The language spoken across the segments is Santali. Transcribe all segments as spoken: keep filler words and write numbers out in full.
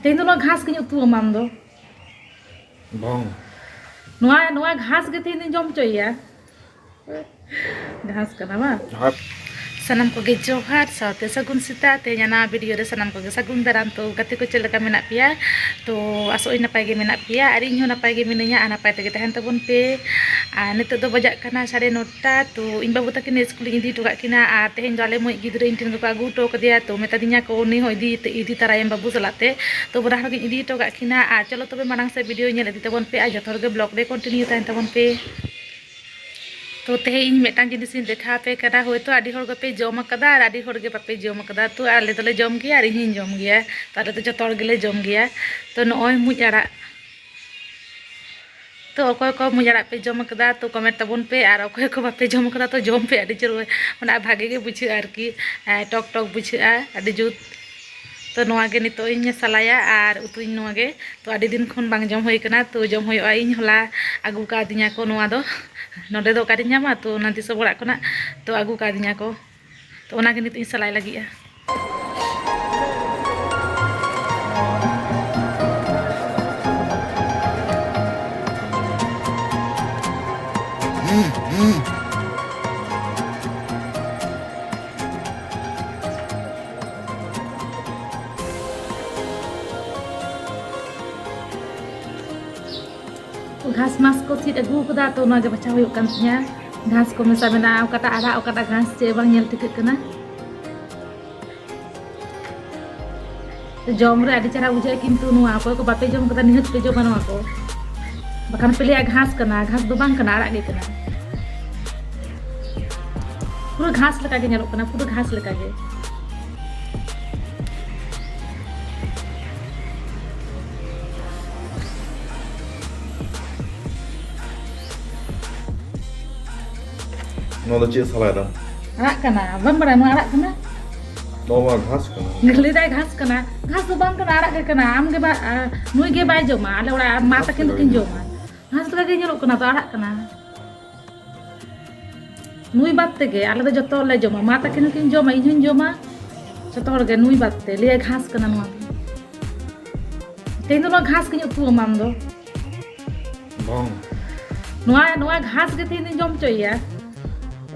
ᱛᱮᱦᱮᱧ ᱫᱚ ᱱᱚᱣᱟ ᱜᱷᱟᱥ ᱜᱤᱧ ᱩᱛᱩ ᱟᱢᱟ ᱟᱢ ᱫᱚ᱾ ᱵᱟᱝ᱾ ᱱᱚᱣᱟ, ᱱᱚᱣᱟ ᱜᱷᱟᱥ ᱜᱮ ᱛᱮᱦᱮᱧ ᱫᱚᱧ ᱡᱚᱢ ᱦᱚᱪᱚᱭᱮᱭᱟ᱾ ᱜᱷᱟᱥ ᱠᱟᱱᱟ ᱵᱟᱝ? ᱦᱟᱴ᱾ ᱥᱟᱱᱟᱢ ᱠᱚᱜᱮ ᱡᱚᱦᱟᱨ ᱥᱟᱶᱛᱮ ᱥᱟᱹᱜᱩᱱ ᱥᱮᱛᱟᱜ᱾ ᱛᱮᱦᱮᱧ ᱱᱟᱣᱟ ᱵᱷᱤᱰᱤᱭᱳ ᱨᱮ ᱥᱟᱱᱟᱢ ᱠᱚᱜᱮ ᱥᱟᱹᱜᱩᱱ ᱫᱟᱨᱟᱢ᱾ ᱛᱚ ᱜᱟᱛᱮ ᱠᱚ, ᱪᱮᱫ ᱞᱮᱠᱟ ᱢᱮᱱᱟᱜ ᱯᱮᱭᱟ? ᱛᱚ ᱟᱥᱚᱜ ᱟᱹᱧ ᱱᱟᱯᱟᱭ ᱜᱮ ᱢᱮᱱᱟᱜ ᱯᱮᱭᱟ ᱟᱨ ᱤᱧ ᱦᱚᱸ ᱱᱟᱯᱟᱭ ᱜᱮ ᱢᱤᱱᱟᱹᱧᱟ᱾ ᱟᱨ ᱱᱟᱯᱟᱭ ᱛᱮᱜᱮ ᱛᱟᱦᱮᱱ ᱛᱟᱵᱚᱱ ᱯᱮ᱾ ᱟᱨ ᱱᱤᱛᱚᱜ ᱫᱚ ᱵᱟᱡᱟᱜ ᱠᱟᱱᱟ ᱥᱟᱲᱮ ᱱᱚᱴᱟ᱾ ᱛᱚ ᱤᱧ ᱵᱟᱹᱵᱩ ᱛᱟᱹᱠᱤᱱ ᱥᱠᱩᱞᱤᱧ ᱤᱫᱤ ᱦᱚᱴᱚ ᱠᱟᱜ ᱠᱤᱱᱟ ᱟᱨ ᱛᱮᱦᱮᱧ ᱫᱚ ᱟᱞᱮ ᱢᱩᱸᱡ ᱜᱤᱫᱽᱨᱟᱹ ᱤᱧ ᱴᱷᱮᱱ ᱜᱮᱠᱚ ᱟᱹᱜᱩ ᱦᱚᱴᱚ ᱠᱟᱫᱮᱭᱟ᱾ ᱛᱚ ᱢᱮᱛᱟ ᱫᱤᱧᱟ ᱠᱚ ᱩᱱᱤ ᱦᱚᱸ ᱤᱫᱤ, ᱤᱫᱤ ᱛᱟᱨᱟᱭᱮᱢ ᱵᱟᱹᱵᱩ ᱥᱟᱞᱟᱜ ᱛᱮ᱾ ᱛᱚ ᱵᱟᱱᱟ ᱦᱚᱲ ᱜᱤᱧ ᱤᱫᱤ ᱦᱚᱴᱚ ᱠᱟᱜ ᱠᱤᱱᱟ᱾ ᱟᱨ ᱪᱚᱞᱚ ᱛᱚᱵᱮ ᱢᱟᱲᱟᱝ ᱥᱮᱫ ᱵᱷᱤᱰᱤᱭᱳ ᱧᱮᱞ ᱤᱫᱤ ᱛᱟᱵᱚᱱ ᱯᱮ ᱟᱨ ᱡᱚᱛᱚ ᱦᱚᱲ ᱜᱮ ᱵᱞᱚᱜ ᱨᱮ ᱠᱚᱱᱴᱤᱱᱤᱭᱩ ᱛᱟᱦᱮᱱ ᱛᱟᱵᱚᱱ ᱯᱮ᱾ ᱛᱚ ᱛᱮᱦᱮᱧ ᱤᱧ ᱢᱤᱫᱴᱟᱝ ᱡᱤᱱᱤᱥ ᱤᱧ ᱫᱮᱠᱷᱟᱣ ᱟᱯᱮ ᱠᱟᱱᱟ, ᱦᱳᱭᱛᱳ ᱟᱹᱰᱤ ᱦᱚᱲ ᱜᱮᱯᱮ ᱡᱚᱢ ᱟᱠᱟᱫᱟ ᱟᱨ ᱟᱹᱰᱤ ᱦᱚᱲ ᱜᱮ ᱵᱟᱯᱮ ᱡᱚᱢ ᱟᱠᱟᱫᱟ᱾ ᱛᱚ ᱟᱞᱮ ᱫᱚᱞᱮ ᱡᱚᱢ ᱜᱮᱭᱟ ᱟᱨ ᱤᱧ ᱦᱚᱸᱧ ᱡᱚᱢ ᱜᱮᱭᱟ᱾ ᱛᱚ ᱟᱞᱮ ᱫᱚ ᱡᱚᱛᱚ ᱦᱚᱲ ᱜᱮᱞᱮ ᱡᱚᱢ ᱜᱮᱭᱟ᱾ ᱛᱚ ᱱᱚᱜᱼᱚᱭ ᱢᱩᱸᱡ ᱟᱲᱟᱜ᱾ ᱛᱚ ᱚᱠᱚᱭ ᱠᱚ ᱢᱩᱸᱡ ᱟᱲᱟᱜ ᱯᱮ ᱡᱚᱢ ᱟᱠᱟᱫᱟ ᱛᱚ ᱠᱚᱢᱮᱱᱴ ᱛᱟᱵᱚᱱ ᱯᱮ, ᱟᱨ ᱚᱠᱚᱭ ᱠᱚ ᱵᱟᱯᱮ ᱡᱚᱢ ᱟᱠᱟᱫᱟ ᱛᱚ ᱡᱚᱢ ᱯᱮ, ᱟᱹᱰᱤ ᱡᱳᱨ ᱢᱟᱱᱮ ᱵᱷᱟᱜᱮ ᱜᱮ ᱵᱩᱡᱷᱟᱹᱜᱼᱟ ᱟᱨᱠᱤ, ᱮᱸ, ᱴᱚᱠ ᱴᱚᱠ ᱵᱩᱡᱷᱟᱹᱜᱼᱟ ᱟᱹᱰᱤ ᱡᱩᱛ᱾ ᱛᱚ ᱱᱚᱣᱟ ᱜᱮ ᱱᱤᱛᱚᱜ ᱤᱧ ᱥᱟᱞᱟᱭᱟ ᱟᱨ ᱩᱛᱩᱧ ᱱᱚᱣᱟ ᱜᱮ᱾ ᱛᱚ ᱟᱹᱰᱤ ᱫᱤᱱ ᱠᱷᱚᱱ ᱵᱟᱝ ᱡᱚᱢ ᱦᱩᱭ ᱠᱟᱱᱟ, ᱛᱚ ᱡᱚᱢ ᱦᱩᱭᱩᱜᱼᱟ᱾ ᱤᱧ ᱦᱚᱞᱟ ᱟᱹᱜᱩ ᱠᱟᱣᱫᱤᱧᱟ ᱠᱚ ᱱᱚᱣᱟ ᱫᱚ, ᱱᱚᱰᱮ ᱫᱚ ᱚᱠᱟᱨᱮᱧ ᱧᱟᱢᱟ, ᱛᱚ ᱚᱱᱟ ᱫᱤᱥᱚᱢ ᱚᱲᱟᱜ ᱠᱷᱚᱱᱟᱜ ᱛᱚ ᱟᱹᱜᱩ ᱠᱟᱣᱫᱤᱧᱟ ᱠᱚ᱾ ᱛᱚ ᱚᱱᱟᱜᱮ ᱱᱤᱛᱚᱜ ᱤᱧ ᱥᱟᱞᱟᱭ ᱞᱟᱹᱜᱤᱫᱼᱟ᱾ ᱜᱷᱟᱥ ᱢᱟᱥ ᱠᱚ ᱥᱤᱫ ᱟᱹᱜᱩ ᱠᱟᱫᱟ, ᱛᱚ ᱚᱱᱟᱜᱮ ᱵᱟᱪᱷᱟᱣ ᱦᱩᱭᱩᱜ ᱠᱟᱱ ᱛᱤᱧᱟ᱾ ᱜᱷᱟᱥ ᱠᱚ ᱢᱮᱥᱟ ᱢᱮᱱᱟᱜᱼᱟ, ᱚᱠᱟᱴᱟᱜ ᱟᱲᱟᱜ, ᱚᱠᱟᱴᱟᱜ ᱜᱷᱟᱥ, ᱪᱮᱫ ᱵᱟᱝ ᱧᱮᱞ ᱴᱷᱤᱠᱟᱹᱜ ᱠᱟᱱᱟ᱾ ᱡᱚᱢ ᱨᱮ ᱟᱹᱰᱤ ᱪᱮᱦᱨᱟ ᱵᱩᱡᱷᱟᱹᱜᱼᱟ, ᱠᱤᱱᱛᱩ ᱱᱚᱣᱟ ᱚᱠᱚᱭ ᱠᱚ ᱵᱟᱯᱮ ᱡᱚᱢ ᱠᱟᱫᱟ, ᱱᱤᱦᱟᱹᱛ ᱯᱮ ᱡᱚᱢᱟ ᱱᱚᱣᱟ ᱠᱚ, ᱵᱟᱠᱷᱟᱱ ᱯᱮ ᱞᱟᱹᱭᱟ ᱜᱷᱟᱥ ᱠᱟᱱᱟ᱾ ᱜᱷᱟᱥ ᱫᱚ ᱵᱟᱝ ᱠᱟᱱᱟ, ᱟᱲᱟᱜ ᱜᱮ ᱠᱟᱱᱟ᱾ ᱯᱩᱨᱟᱹ ᱜᱷᱟᱥ ᱞᱮᱠᱟ ᱜᱮ ᱧᱮᱞᱚᱜ ᱠᱟᱱᱟ, ᱯᱩᱨᱟᱹ ᱜᱷᱟᱥ ᱞᱮᱠᱟ ᱜᱮ᱾ ᱱᱚᱣᱟ ᱫᱚ ᱪᱮᱫ ᱥᱟᱞᱟᱭ ᱫᱟᱢ? ᱟᱲᱟᱜ ᱠᱟᱱᱟ, ᱵᱟᱢ ᱵᱟᱲᱟᱭᱟ ᱱᱚᱣᱟ ᱟᱲᱟᱜ ᱠᱟᱱᱟ? ᱱᱚᱣᱟ ᱢᱟ ᱜᱷᱟᱥ ᱠᱟᱱᱟ᱾ ᱞᱟᱹᱭ ᱫᱟᱭ ᱜᱷᱟᱥ ᱠᱟᱱᱟ, ᱜᱷᱟᱥ ᱫᱚ ᱵᱟᱝ ᱠᱟᱱᱟ, ᱟᱲᱟᱜ ᱜᱮ ᱠᱟᱱᱟ᱾ ᱟᱢ ᱜᱮ ᱵᱟ-, ᱟ, ᱱᱩᱭ ᱜᱮ ᱵᱟᱭ ᱡᱚᱢᱟ, ᱟᱞᱮ ᱚᱲᱟᱜ ᱢᱟ ᱜᱷᱟᱥ ᱛᱟᱹᱠᱤᱱ ᱞᱮᱠᱟ ᱫᱚᱠᱤᱱ ᱜᱮ ᱡᱚᱢᱟ᱾ ᱜᱷᱟᱥ ᱞᱮᱠᱟ ᱜᱮ ᱧᱮᱞᱚᱜ ᱠᱟᱱᱟ, ᱛᱚ ᱟᱲᱟᱜ ᱠᱟᱱᱟ᱾ ᱱᱩᱭ ᱵᱟᱫ ᱛᱮᱜᱮ ᱟᱞᱮ ᱫᱚ ᱡᱚᱛᱚ ᱞᱮ ᱡᱚᱢᱟ, ᱢᱟ ᱛᱟᱹᱠᱤᱱ ᱦᱚᱸᱠᱤᱱ ᱡᱚᱢᱟ, ᱤᱧ ᱦᱚᱸᱧ ᱡᱚᱢᱟ, ᱡᱚᱛᱚ ᱦᱚᱲ ᱜᱮ᱾ ᱱᱩᱭ ᱵᱟᱫ ᱛᱮ ᱞᱟᱹᱭᱟᱭ ᱜᱷᱟᱥ ᱠᱟᱱᱟ ᱱᱚᱣᱟ ᱫᱚ᱾ ᱛᱮᱦᱮᱧ ᱫᱚ ᱱᱚᱣᱟ ᱜᱷᱟᱥ ᱜᱤᱧ ᱩᱛᱩ ᱟᱢᱟ ᱟᱢ ᱫᱚ᱾ ᱵᱟᱝ᱾ ᱱᱚᱣᱟ, ᱱᱚᱣᱟ ᱜᱷᱟᱥ ᱜᱮ ᱛᱮᱦᱮᱧ ᱫᱚᱧ ᱡᱚᱢ ᱦᱚᱪᱚᱭᱮᱭᱟ᱾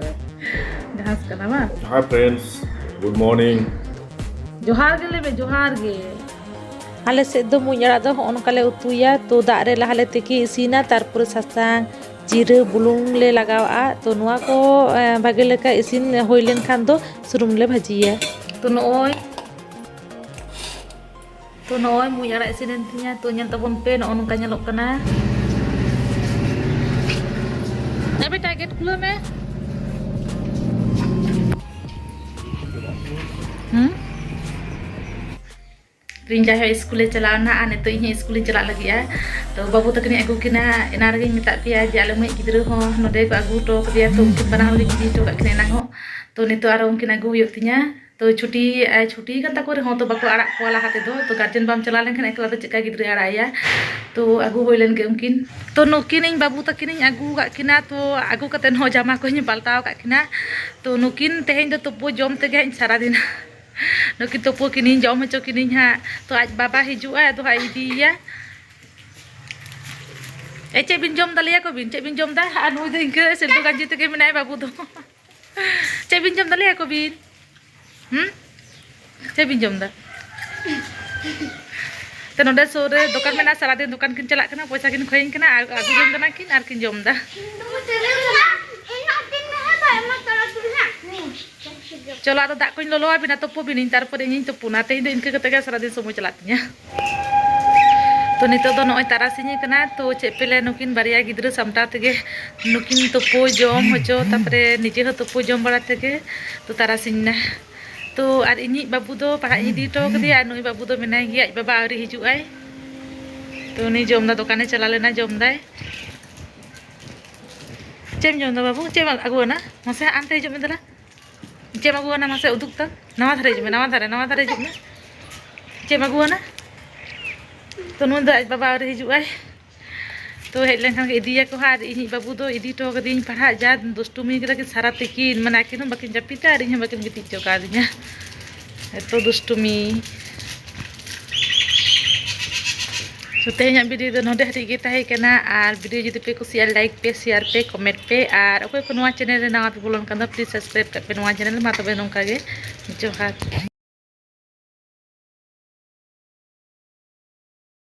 ᱜᱷᱟᱥ ᱠᱟᱱᱟ ᱵᱟᱝ? Hi friends, good morning. ᱡᱚᱦᱟᱨ ᱜᱮ ᱞᱟᱹᱭ ᱢᱮ, ᱡᱚᱦᱟᱨ ᱜᱮ᱾ ᱟᱞᱮ ᱥᱮᱫ ᱫᱚ ᱢᱩᱸᱡ ᱟᱲᱟᱜ ᱫᱚ ᱦᱚᱸᱜᱼᱚ ᱱᱚᱝᱠᱟ ᱞᱮ ᱩᱛᱩᱭᱟ᱾ ᱛᱚ ᱫᱟᱜ ᱨᱮ ᱞᱟᱦᱟ ᱞᱮ ᱛᱤᱠᱤ ᱤᱥᱤᱱᱟ, ᱛᱟᱨᱯᱚᱨᱮ ᱥᱟᱥᱟᱝ, ᱡᱤᱨᱟᱹ, ᱵᱩᱞᱩᱝ ᱞᱮ ᱞᱟᱜᱟᱣᱟᱜᱼᱟ᱾ ᱛᱚ ᱱᱚᱣᱟ ᱠᱚ, ᱮ, ᱵᱷᱟᱜᱮ ᱞᱮᱠᱟ ᱤᱥᱤᱱ ᱦᱩᱭ ᱞᱮᱱᱠᱷᱟᱱ ᱫᱚ ᱥᱩᱱᱩᱢ ᱞᱮ ᱵᱷᱟᱹᱡᱤᱭᱟ᱾ ᱛᱚ ᱱᱚᱜᱼᱚᱭ, ᱛᱚ ᱱᱚᱜᱼᱚᱭ ᱢᱩᱸᱡ ᱟᱲᱟᱜ ᱤᱥᱤᱱ ᱮᱱ ᱛᱤᱧᱟ᱾ ᱛᱚ ᱧᱮᱞ ᱛᱟᱵᱚᱱ ᱯᱮ, ᱱᱚᱜᱼᱚ ᱱᱚᱝᱠᱟ ᱧᱮᱞᱚᱜ ᱠᱟᱱᱟ᱾ ᱮ ᱵᱮᱴᱟ, ᱜᱮᱴ ᱠᱷᱩᱞᱟᱹᱣ ᱢᱮ᱾ ᱦᱩᱸ? ᱨᱤᱧᱡᱟᱭ ᱦᱚᱸ ᱤᱥᱠᱩᱞᱮ ᱪᱟᱞᱟᱣ ᱮᱱᱟ ᱟᱨ ᱱᱤᱛᱚᱜ ᱤᱧ ᱦᱚᱸ ᱤᱥᱠᱩᱞᱤᱧ ᱪᱟᱞᱟᱜ ᱞᱟᱹᱜᱤᱫᱼᱟ᱾ ᱛᱚ ᱵᱟᱹᱵᱩ ᱛᱟᱹᱠᱤᱱᱤᱧ ᱟᱹᱜᱩ ᱠᱤᱱᱟ, ᱮᱱᱟᱱ ᱨᱮᱜᱮᱧ ᱢᱮᱛᱟᱫ ᱯᱮᱭᱟ ᱡᱮ ᱟᱞᱮ ᱢᱟᱹᱭ ᱜᱤᱫᱽᱨᱟᱹ ᱦᱚᱸ ᱱᱚᱸᱰᱮ ᱠᱚ ᱟᱹᱜᱩ ᱦᱚᱴᱚ ᱠᱟᱫᱮᱭᱟ, ᱛᱚ ᱩᱱᱠᱤᱱ ᱵᱟᱱᱟ ᱦᱚᱲ ᱜᱤᱧ ᱤᱫᱤ ᱦᱚᱴᱚ ᱠᱟᱜ ᱠᱤᱱᱟ ᱮᱱᱟᱝ ᱦᱚᱸ᱾ ᱛᱚ ᱱᱤᱛᱚᱜ ᱟᱨᱚ ᱩᱱᱠᱤᱱ ᱟᱹᱜᱩ ᱦᱩᱭᱩᱜ ᱛᱤᱧᱟ᱾ ᱛᱚ ᱪᱷᱩᱴᱤ, ᱟᱭ, ᱪᱷᱩᱴᱤ ᱠᱟᱱ ᱛᱟᱠᱚ ᱨᱮᱦᱚᱸ ᱛᱚ ᱵᱟᱠᱚ ᱟᱲᱟᱜ ᱠᱚᱣᱟ ᱞᱟᱦᱟ ᱛᱮᱫᱚ, ᱛᱚ ᱜᱟᱨᱡᱮᱱ ᱵᱟᱢ ᱪᱟᱞᱟᱣ ᱞᱮᱱᱠᱷᱟᱱ ᱮᱠᱞᱟ ᱫᱚ ᱪᱮᱫᱠᱟ ᱜᱤᱫᱽᱨᱟᱹ ᱟᱲᱟᱜ ᱮᱭᱟ᱾ ᱛᱚ ᱟᱹᱜᱩ ᱦᱩᱭ ᱞᱮᱱ ᱜᱮ ᱩᱱᱠᱤᱱ᱾ ᱛᱚ ᱱᱩᱠᱤᱱ ᱤᱧ ᱵᱟᱹᱵᱩ ᱛᱟᱹᱠᱤᱱᱤᱧ ᱟᱹᱜᱩ ᱠᱟᱜ ᱠᱤᱱᱟ, ᱛᱚ ᱟᱹᱜᱩ ᱠᱟᱛᱮᱫ ᱦᱚᱸ ᱡᱟᱢᱟ ᱠᱚᱧ ᱯᱟᱞᱴᱟᱣ ᱠᱟᱜ ᱠᱤᱱᱟ᱾ ᱛᱚ ᱱᱩᱠᱤᱱ ᱛᱮᱦᱮᱧ ᱫᱚ ᱛᱩᱯᱩ ᱡᱚᱢ ᱛᱮᱜᱮ ᱦᱟᱸᱜ ᱤᱧ ᱥᱟᱨᱟᱫᱤᱱᱟ᱾ ᱱᱩᱠᱤᱱ ᱛᱩᱯᱩ ᱠᱤᱱᱤᱧ, ᱡᱚᱢ ᱦᱚᱪᱚ ᱠᱤᱱᱤᱧ ᱦᱟᱸᱜ᱾ ᱛᱚ ᱟᱡ ᱵᱟᱵᱟ ᱦᱤᱡᱩᱜᱼᱟ, ᱟᱫᱚ ᱦᱟᱸᱜ ᱤᱫᱤᱭᱮᱭᱟ᱾ ᱮ, ᱪᱮᱫ ᱵᱤᱱ ᱡᱚᱢ ᱫᱟ? ᱞᱟᱹᱭᱟ ᱠᱚ ᱵᱤᱱ, ᱪᱮᱫ ᱵᱤᱱ ᱡᱚᱢ ᱫᱟ? ᱟᱨ ᱱᱩᱭ ᱫᱚ ᱤᱱᱠᱟᱹ ᱥᱮᱫ ᱫᱚ ᱜᱟᱸᱡᱮ ᱛᱮᱜᱮ ᱢᱮᱱᱟᱭ ᱵᱟᱹᱵᱩ ᱫᱚ᱾ ᱪᱮᱫ ᱵᱤᱱ ᱡᱚᱢ ᱫᱟ? ᱞᱟᱹᱭᱟ ᱠᱚ ᱵᱤᱱ᱾ ᱦᱩᱸ? ᱪᱮᱫ ᱵᱤᱱ ᱡᱚᱢ ᱫᱟ? ᱛᱚ ᱱᱚᱰᱮ ᱥᱩᱨ ᱨᱮ ᱫᱚᱠᱟᱱ ᱢᱮᱱᱟᱜᱼᱟ, ᱥᱟᱨᱟᱫᱤᱱ ᱫᱚᱠᱟᱱ ᱠᱤᱱ ᱪᱟᱞᱟᱜ ᱠᱟᱱᱟ, ᱯᱚᱭᱥᱟ ᱠᱤᱱ ᱠᱷᱚᱭᱤᱧ ᱠᱟᱱᱟ, ᱟᱨ ᱟᱹᱜᱩ ᱡᱚᱝ ᱠᱟᱱᱟ ᱠᱤᱱ ᱟᱨ ᱠᱤᱱ ᱡᱚᱢ ᱫᱟ᱾ ᱪᱚᱞᱚ, ᱟᱫᱚ ᱫᱟᱜ ᱠᱚᱧ ᱞᱚᱞᱚ ᱟᱵᱤᱱᱟ, ᱛᱩᱯᱩ ᱵᱤᱱᱤᱧ, ᱛᱟᱨᱯᱚᱨᱮ ᱤᱧᱤᱧ ᱛᱩᱯᱩᱱᱟ᱾ ᱛᱮᱦᱮᱧ ᱫᱚ ᱤᱱᱠᱟᱹ ᱠᱟᱛᱮ ᱜᱮ ᱥᱟᱨᱟᱫᱤᱱ ᱥᱚᱢᱚᱭ ᱪᱟᱞᱟᱜ ᱛᱤᱧᱟ᱾ ᱛᱚ ᱱᱤᱛᱚᱜ ᱫᱚ ᱱᱚᱜᱼᱚᱭ ᱛᱟᱨᱟᱥᱤᱧ ᱠᱟᱱᱟ, ᱛᱚ ᱪᱮᱫ ᱯᱮ ᱞᱟᱹᱭᱟ, ᱱᱩᱠᱤᱱ ᱵᱟᱨᱭᱟ ᱜᱤᱫᱽᱨᱟᱹ ᱥᱟᱢᱴᱟᱣ ᱛᱮᱜᱮ ᱱᱩᱠᱤᱱ ᱛᱩᱯᱩ ᱡᱚᱢ ᱦᱚᱪᱚ, ᱛᱟᱨᱯᱚᱨᱮ ᱱᱤᱡᱮ ᱦᱚᱸ ᱛᱩᱯᱩ ᱡᱚᱢ ᱵᱟᱲᱟ ᱛᱮᱜᱮ ᱛᱚ ᱛᱟᱨᱟᱥᱤᱧ ᱱᱟ᱾ ᱛᱚ ᱟᱨ ᱤᱧᱤᱡ ᱵᱟᱹᱵᱩ ᱫᱚ ᱯᱟᱲᱦᱟᱜ ᱤᱧ ᱤᱫᱤ ᱦᱚᱴᱚ ᱠᱟᱫᱮᱭᱟ, ᱟᱨ ᱱᱩᱭ ᱵᱟᱹᱵᱩ ᱫᱚ ᱢᱮᱱᱟᱭ ᱜᱮᱭᱟ, ᱟᱡ ᱵᱟᱵᱟ ᱟᱹᱣᱨᱤ ᱦᱤᱡᱩᱜ ᱟᱭ᱾ ᱛᱚ ᱩᱱᱤ ᱡᱚᱢ ᱫᱟ, ᱫᱚᱠᱟᱱᱮ ᱪᱟᱞᱟᱣ ᱞᱮᱱᱟ, ᱡᱚᱢ ᱫᱟᱭ᱾ ᱪᱮᱫ ᱮᱢ ᱡᱚᱢ ᱫᱟ ᱵᱟᱹᱵᱩ? ᱪᱮᱫ ᱮᱢ ᱟᱹᱜᱩ ᱟᱱᱟ? ᱢᱟᱥᱮ ᱦᱟᱱᱛᱮ ᱦᱤᱡᱩᱜ ᱢᱮ ᱫᱮᱞᱟ᱾ ᱪᱮᱫ ᱮᱢ ᱟᱹᱜᱩ ᱟᱱᱟ? ᱢᱟᱥᱮ ᱩᱫᱩᱜ ᱛᱟᱢ᱾ ᱱᱟᱣᱟ ᱫᱷᱟᱨᱮ ᱦᱤᱡᱩᱜ ᱢᱮ, ᱱᱟᱣᱟ ᱫᱷᱟᱨᱮ, ᱱᱟᱣᱟ ᱫᱷᱟᱨᱮ ᱦᱤᱡᱩᱜ ᱢᱮ᱾ ᱪᱮᱫ ᱮᱢ ᱟᱹᱜᱩ ᱟᱱᱟ? ᱛᱚ ᱱᱩᱭ ᱫᱚ ᱟᱡ ᱵᱟᱵᱟ ᱟᱹᱣᱨᱤ ᱦᱤᱡᱩᱜ ᱟᱭ᱾ ᱛᱚ ᱦᱮᱡ ᱞᱮᱱᱠᱷᱟᱱ ᱜᱮ ᱤᱫᱤᱭᱟᱠᱚ ᱦᱟᱸᱜ, ᱟᱨ ᱤᱧᱤᱡ ᱵᱟᱹᱵᱩ ᱫᱚ ᱤᱫᱤ ᱦᱚᱴᱚ ᱠᱟᱫᱮᱭᱟᱹᱧ ᱯᱟᱲᱦᱟᱜ, ᱡᱟ ᱫᱩᱥᱴᱩᱢᱤ ᱠᱟᱫᱟ ᱠᱤᱱ ᱥᱟᱨᱟ ᱛᱤᱠᱤᱱ, ᱢᱟᱱᱮ ᱟᱹᱠᱤᱱ ᱦᱚᱸ ᱵᱟᱹᱠᱤᱱ ᱡᱟᱹᱯᱤᱫᱟ ᱟᱨ ᱤᱧ ᱦᱚᱸ ᱵᱟᱹᱠᱤᱱ ᱜᱤᱛᱤᱡ ᱦᱚᱪᱚ ᱠᱟᱣᱫᱤᱧᱟ, ᱮᱛᱚ ᱫᱩᱥᱴᱩᱢᱤ᱾ ᱛᱮᱦᱮᱧᱟᱜ video ᱫᱚ ᱱᱚᱰᱮ ᱦᱟᱹᱵᱤᱡ ᱜᱮ ᱛᱟᱦᱮᱸ ᱠᱟᱱᱟ᱾ ᱟᱨ video ᱡᱩᱫᱤ ᱯᱮ ᱠᱩᱥᱤᱭᱟᱜᱼᱟ, like ᱯᱮ, share ᱯᱮ, comment ᱯᱮ᱾ ᱟᱨ ᱚᱠᱚᱭ ᱠᱚ ᱱᱚᱣᱟ channel ᱨᱮ ᱱᱟᱣᱟ ᱯᱮ ᱵᱚᱞᱚᱱ ᱠᱟᱱ ᱫᱚ, please subscribe ᱠᱟᱜ ᱯᱮ ᱱᱚᱣᱟ channel᱾ ᱢᱟ ᱛᱚᱵᱮ ᱱᱚᱝᱠᱟ ᱜᱮ, ᱡᱚᱦᱟᱨ᱾